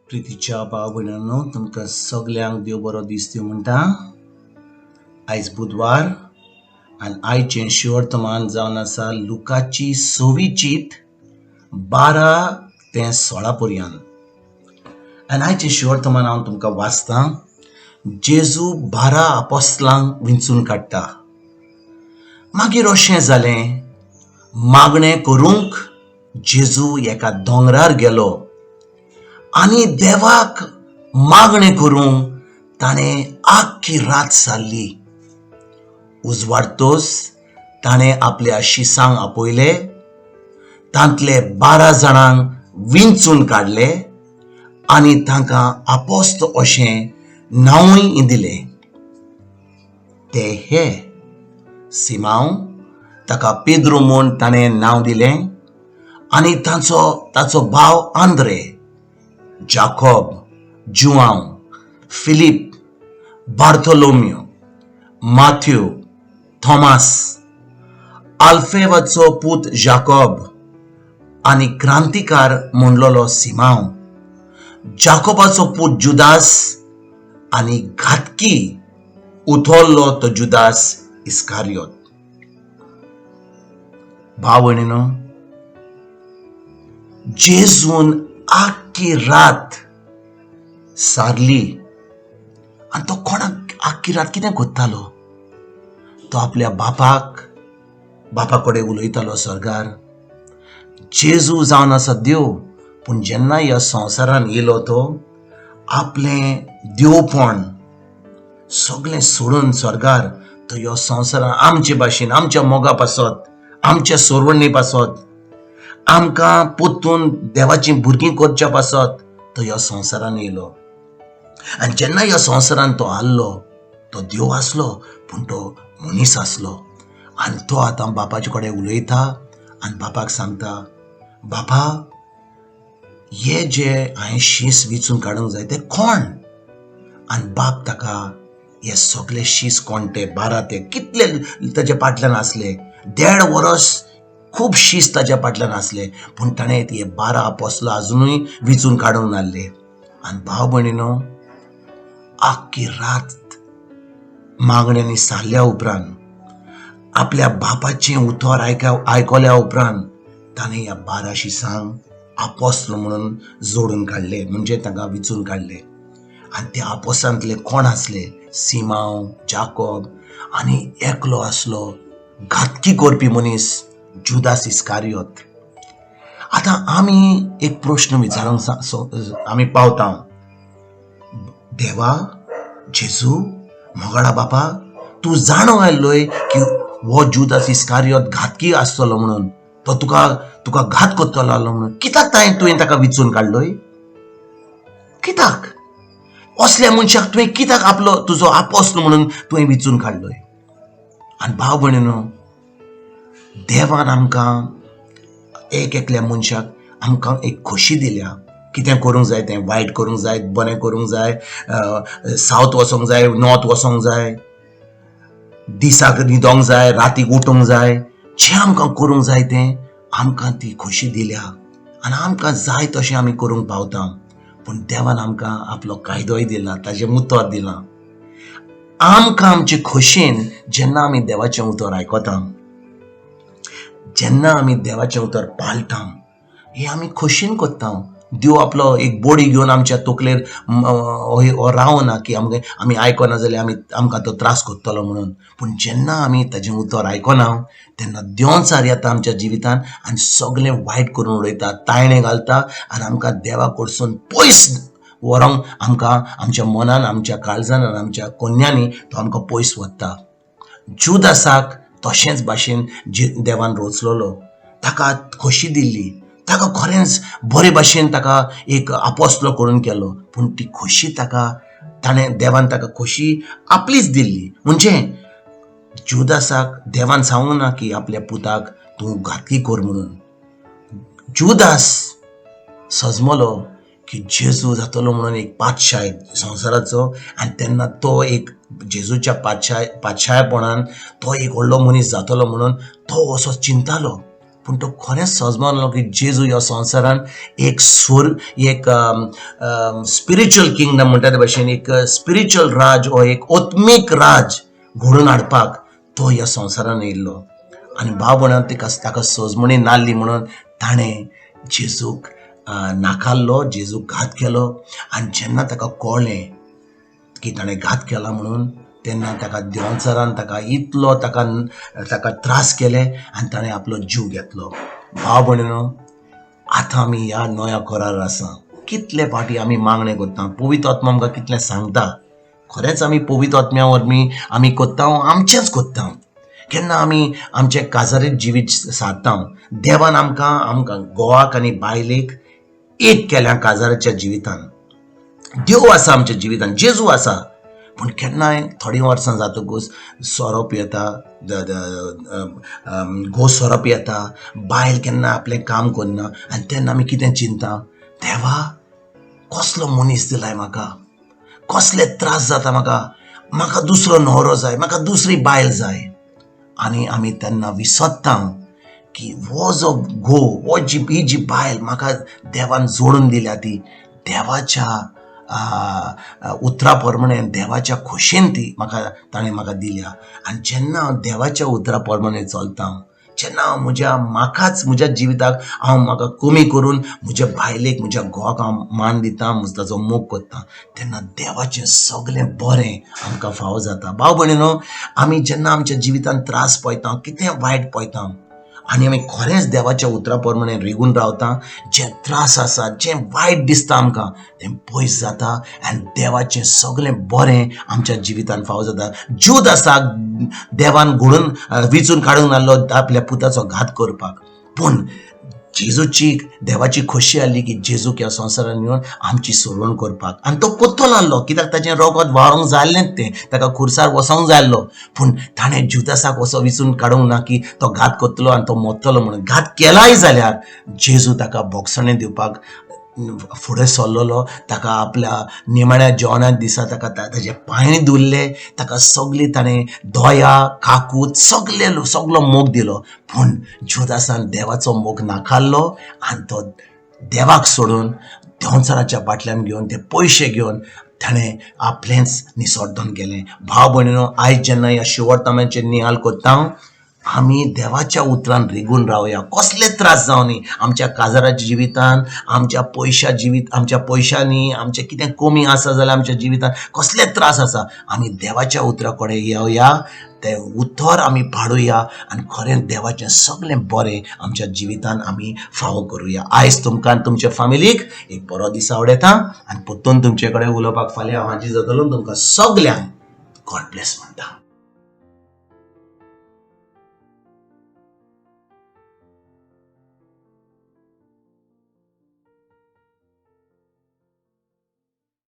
प्रितीच्या भाव भयणांनो, तुमकां सगल्यांक देव बरो दीस दिवं म्हणटा. आयज बुधवार आनी आयचें शिवर्तमान जावन आसा लुकाची सवी चीत 12 ते 16 पर्यंत. आनी आयचें शिवर्तमान हांव तुमकां वाचतां. जेजू 12 आपोस्लांक विंचून काडटा. मागीर अशें जालें, मागणें करूंक जेजू एका दोंगरार गेलो आनी देवाक मागणें करूंक ताणें आख्खी रात सारली. उजवाडतोच ताणें आपल्या शिसांक आपयले, तांतले 12 जाणांक विंचून काडले आनी तांकां आपोस्त अशें नांवूय दिलें. ते हे: सिमांव, ताका पेद्रू म्हूण ताणें नांव दिलें, आनी ताचो भाव आंद्रे, जाकोब, जुआंव, फिलीप, बार्थोलोमियो, माथ्यू, थॉमास, आल्फेवाचो पूत जाकोब आनी क्रांतिकार म्हणलोलो सिमांव, जाकोबाचो पूत जुदास आनी घातकी उथोल्लो तो जुदास इस्कारियोत. भाव भयणीनो, जेजून आख्खी रात सारली आनी तो कोणाक आख्खी रात कितें करतालो? तो आपल्या बापा कडेन उलयतालो स्वर्गार. जेजू जावन आसा देव, पूण जेन्ना ह्या संवसारान येयलो तो आपलें देवपण सगळें सोडून स्वर्गार तो ह्या संवसारान आमचे भाशेन, आमच्या मोगा पासत, आमच्या सोरवणी पासत, आमकां परतून देवाचीं भुरगीं करच्या पासत तो ह्या संवसारान येयलो. आनी जेन्ना ह्या संवसारान तो आसलो, तो देव आसलो, पूण तो मनीस आसलो. आनी तो आतां बापाचे कडेन उलयता आनी बापाक सांगता, बापा, हे जे हांवें शीस विचून काडूंक जाय ते कोण? आनी बाप ताका हे सगळे शीस कोण ते, 12 ते कितले ताच्या फाटल्यान आसले, देड वरस खूब शीस ताच्या फाटल्यान आसले, पूण ताणें ते 12 आपोसला अजुनूय विचून काडूंक नासले. आनी भाव भयणीनो, आख्खी रात मागण्यांनी सारल्या उपरांत, आपल्या बापाचें उतर आयकल्या उपरांत ताणें ह्या 12 शिसांक आपोस्ल म्हणून जोडून काडले, म्हणजे तांकां विचून काडले. आनी त्या आपोसांतले कोण आसले? सिमांव, जाकोब आनी एकलो आसलो घातकी करपी मनीस, जुदास इस्कारियोत. आतां आमी एक प्रश्न विचारूंक आमी पावता, देवा जेजू, मोगाळा बापा, तूं जाणो आयलोय की हो जुदास इस्कारियोत घातकी आसतलो म्हणून, तो तुका घात करतलो आसलो म्हणून, कित्याक ताणें तुवें ताका विचून काडलोय? कित्याक असल्या मनशाक तुवें कित्याक आपलो तुजो आपोस्ल म्हणून तुवें विचून काडलोय? आनी भाव भयणीनो, देवान आमकां एक एकल्या मनशाक आमकां एक खोशी दिल्या, कितें करूंक जाय तें, वायट करूंक जाय, बरें करूंक जाय, सावथ वचोंक जाय, नॉर्थ वचोंक जाय, दिसाक न्हिदोंक जाय, रातीक उठूंक जाय, जें आमकां करूंक जाय तें आमकां ती खोशी दिल्या आनी आमकां जाय तशें आमी करूंक पावता. पूण देवान आमकां आपलो कायदोय दिला, ताजें उतर दिलां आमकां. आमचे खोशयेन जेन्ना आमी देवाचें उतर आयकता, जेन्ना आमी देवाचें उतर पाळटा, हें आमी खोशयेन करता. देव आपलो एक बोडी घेवन आमच्या तकलेर रावना की आमकां आमी आयकना जाल्यार आमकां तो त्रास करतलो म्हणून. पूण जेन्ना आमी ताजें उतर आयकना तेन्ना देंवचार येता आमच्या जिवितान आनी सगळें वायट करून उडयता, तायणे घालता आनी आमकां देवा कडसून पयस व्हरोंक आमकां आमच्या मनान, आमच्या काळजान आनी आमच्या कोन्यांनी तो आमकां पयस व्हरता. जुदासाक तशेंच भाशेन देवान रोचलेलो, ताका खोशी दिल्ली, ताका खरेंच बरे भाशेन ताका एक आपोस्लो करून केलो, पूण ती खोशी ताका ताणें देवान ताका खोशी आपलीच दिल्ली. म्हणजे जुदासाक देवान सांगूंक ना की आपल्या पुताक तूं घातकी कर म्हणून. जुदास सजमलो की जेजू जातलो म्हणून एक पातशाय संवसाराचो आनी तेन्ना तो एक जेजूच्या पातशायपणान तो एक व्हडलो मनीस जातलो म्हणून तो असो चिंतालो. पूण तो खरेंच सजमानलो की जेजू ह्या संवसारान एक स्वर एक स्पिरिच्युअल किंगडम म्हणटा ते भशेन एक स्पिरिच्युअल राज हो एक आत्मीक राज घडोवन हाडपाक तो ह्या संवसारान येयल्लो. आनी भाव भयणां ताका सजमणी नासली म्हणून ताणें जेजूक नाकारलो, जेजूक घात केलो. आनी जेन्ना ताका कळ्ळें की ताणें घात केला म्हणून, तेन्ना ताका देंवचारान ताका इतलो ताका ताका त्रास केले आनी ताणें आपलो जीव घेतलो. भाव भयणीनो, आतां आमी ह्या नव्या करार आसा. कितले फावटी आमी मागणें करता, पवित्र आत्मा आमकां कितलें सांगता. खरेंच आमी पवित्र आत्म्या वरवीं आमी करता, आमचेंच करता. केन्ना आमी आमचें काजारीत जिवीत सारता. देवान आमकां आमकां घोवाक आनी बायलेक एक केल्या काजाराच्या जिवितान. देव आसा आमच्या जिवितान, जेजू आसा. पूण केन्नाय थोडीं वर्सां जातकूच सोरो पियेता, घोव सोरो पियेता, बायल केन्ना आपलें काम करना. आनी तेन्ना आमी कितें चिंता, देवा कसलो मनीस दिलाय म्हाका, कसले त्रास जाता म्हाका, म्हाका दुसरो न्हवरो जाय, म्हाका दुसरी बायल जाय. आनी आमी तेन्ना विसरता की हो जो घोव, हो जी ही जी बायल म्हाका देवान जोडून दिल्या ती देवाच्या उतरा प्रमाणे, देवाच्या खोशेन ती म्हाका ताणें म्हाका दिल्या. आनी जेन्ना हांव देवाच्या उतरा प्रमाणे चलता, जेन्ना हांव म्हज्या म्हाकाच म्हज्या जिविताक हांव म्हाका कमी करून म्हज्या बायलेक, म्हज्या घोवाक हांव मान दिता, ताजो मोग करता, तेन्ना देवाचें सगळें बरें आमकां फावो जाता. भाव भयणीनो, आमी जेन्ना आमच्या जिवितान त्रास पळयता, कितें वायट पळयता आनी आमी खरेंच देवाच्या उतरा प्रमाणे रिगून रावता, जे त्रास आसा, जें वायट दिसता आमकां तें पयस जाता आनी देवाचें सगळें बरें आमच्या जिवितान फावो जाता. जुदासाक देवान घडून विचून काडूंक नासलो आपल्या पुताचो घात करपाक, पूण जेजूची देवाची खोशी आसली की जेजूक ह्या संवसारान येवन आमची सोडवण करपाक. आनी तो कोत्तो नासलो, कित्याक ताचें रगत व्हारोंक जाल्लेंच, तें ताका खुर्सार वचोंक जाय आसलो. पूण ताणें जुदासाक असो विचून काडूंक ना की तो घात करतलो आनी तो मरतलो म्हणून. घात केलाय जाल्यार जेजू ताका भोगसणें दिवपाक फुडें सरलेलो. ताका आपल्या निमाण्या जेवणा दिसा ताका ताजे पांय धुल्ले, ताका सगळी ताणें दया काकूत सगळे सगलो मोग दिलो. पूण जुदासान देवाचो मोग नाकारलो आनी तो देवाक सोडून देंवचाराच्या फाटल्यान घेवन ते पयशे घेवन ताणें आपलेंच निसर्दन केलें. भाव भयणीनो, आयज जेन्ना ह्या शिवरताम्याचेर निहाल करता, आमी देवाच्या उतरान रिगून रावया. कसले त्रास जावनी आमच्या काजाराच्या जिवितान, आमच्या पयशा जिवीत, आमच्या पयशांनी आमचें कितें कमी आसा जाल्यार आमच्या जिवितान कसले त्रास आसा, आमी देवाच्या उतरा कडेन येवया, तें उतर आमी पाडुया आनी खरें देवाचें सगळें बरें आमच्या जिवितान आमी फावो करुया. आयज तुमकां आनी तुमच्या फामिलीक एक बरो दीस आवडयता आनी परतून तुमचे कडेन उलोवपाक फाल्यां हांव हाजीर जातलो. तुमकां सगल्यांक गॉड ब्लेस म्हणटा.